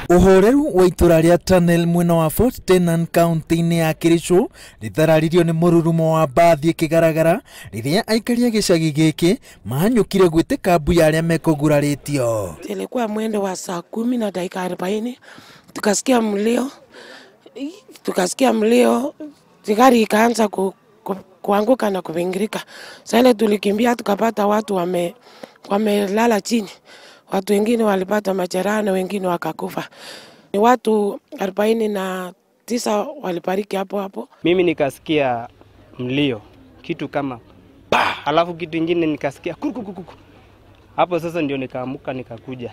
Uhoreru wa itura ria Tunnel mwena wa Fort Tenan kaunti-inĩ ya Kericho rĩthararirio nĩ mũrurumo wa mbathi ĩkĩgaragara rĩrĩa aikari a gĩcagi gĩkĩ mahanyũkire gwĩtĩka mbu ya arĩa mekũgurarĩtio. Ilikuwa mwendo wa saa 10:40 tukasikia mlio, gari ikaanza kuanguka na kubingirika. Sasa tulikimbia tukapata watu wamelala chini. Watu wengine walipata majeraha na wengine wakakufa. Ni watu 49 walifariki hapo hapo. Mimi nikasikia mlio, kitu kama pa, alafu kitu kingine nikasikia kukukuku. Hapo sasa ndio nikaamuka nikakuja.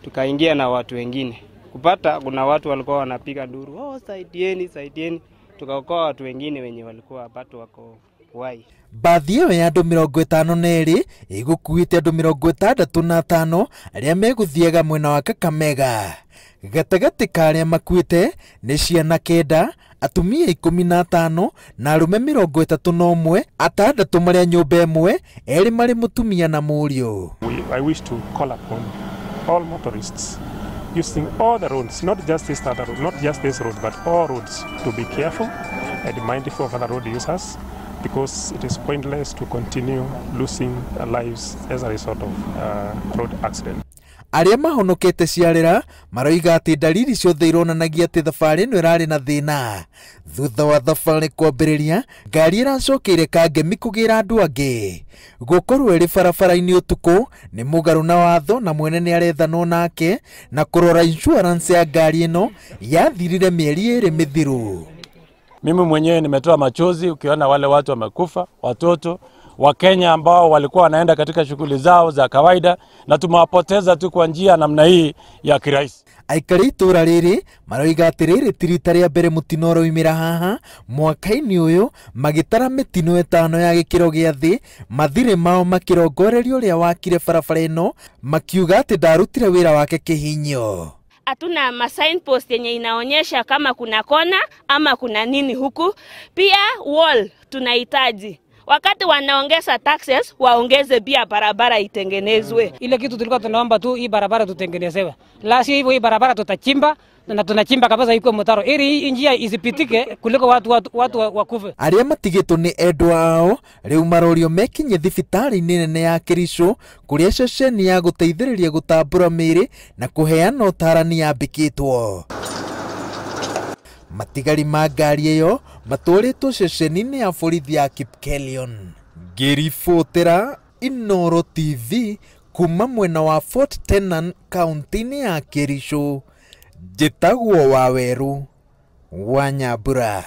Tukaingia na watu wengine. Kupata kuna watu walikuwa wanapiga nduru, "Oh, saidieni, saidieni." Tukaokoa watu wengine wenye walikuwa bado wako wai. Bathi ĩyo ya andũ 52 ĩgũkuĩte andũ 65 arĩa megũthiaga mwena wa Kakamega. Gatagatĩ ka arĩa makuĩte nĩ ciana 9, atumia 15 na arũme 31, atandatũ marĩ a nyũmba ĩmwe, erĩ marĩ mũtumia na mũriũ. I wish to call upon all motorists using all the roads, not just this other road, not just this road, but all roads, to be careful and mindful of other road users, because it is pointless to continue losing lives as a result of road accident. Arĩa mahonokete ciarĩra maroiga atĩ ndariri ciothe ironanagia atĩ thabarĩ ĩno ĩrarĩ na thĩna. Thutha wa thabarĩ kwambĩrĩria, ngari ĩracokeire Kangemi kũgĩra andũ angĩ. Gũkorwo ĩrĩ barabara-inĩ ũtukũ nĩ mũgarũ na watho na mwene nĩ arethanwo nake, na kũrora insurance ya ngari ĩno yathirire mĩeri 2 mĩthiru. Mimi mwenyewe nimetoa machozi ukiona wale watu wamekufa, watoto wa Kenya ambao walikuwa wanaenda katika shughuli zao za kawaida, na tumewapoteza tu kwa njia namna hii ya kirahisi. Aikari itũra rĩrĩ maroiga atĩ rĩrĩ ti rita rĩa mbere mũtino ũroimĩra haha mwaka-inĩ ũyũ, magĩtara mĩtino 5 ya gĩkĩro gĩa thĩ, mathirĩ mao makĩrongorerio ũrĩa wakire barabara ĩno, makiuga atĩ ndarutire wĩra wake kĩhinyo. Hatuna ma signpost yenye inaonyesha kama kuna kona ama kuna nini huku. Pia wall tunahitaji. Wakati wanaongeza taxes, waongeze pia barabara itengenezwe. Ile kitu tulikuwa tunaomba tu hii barabara tutengenezewe. La si hivyo hii barabara tutachimba na tunachimba kabisa iko mtaro ili hii njia isipitike kuliko watu wakufe. Arĩa matigĩtwo nĩ endwa ao rĩu marorio mekinye thibitarĩ-inĩ nene ya Kericho kũrĩa ceceni ya gũteithĩrĩria gũtambũra mĩĩrĩ na kũheana ũtarani yambĩkĩtwo. Matigari ma ngari ĩyo matwarĩtwo ceceni-inĩ ya borithi ya Kipkelion. Ngĩribotera Inooro TV kuma mwena wa Fort Tenan kaunti-inĩ ya Kericho, njĩtagwo Waweru wa Nyambura.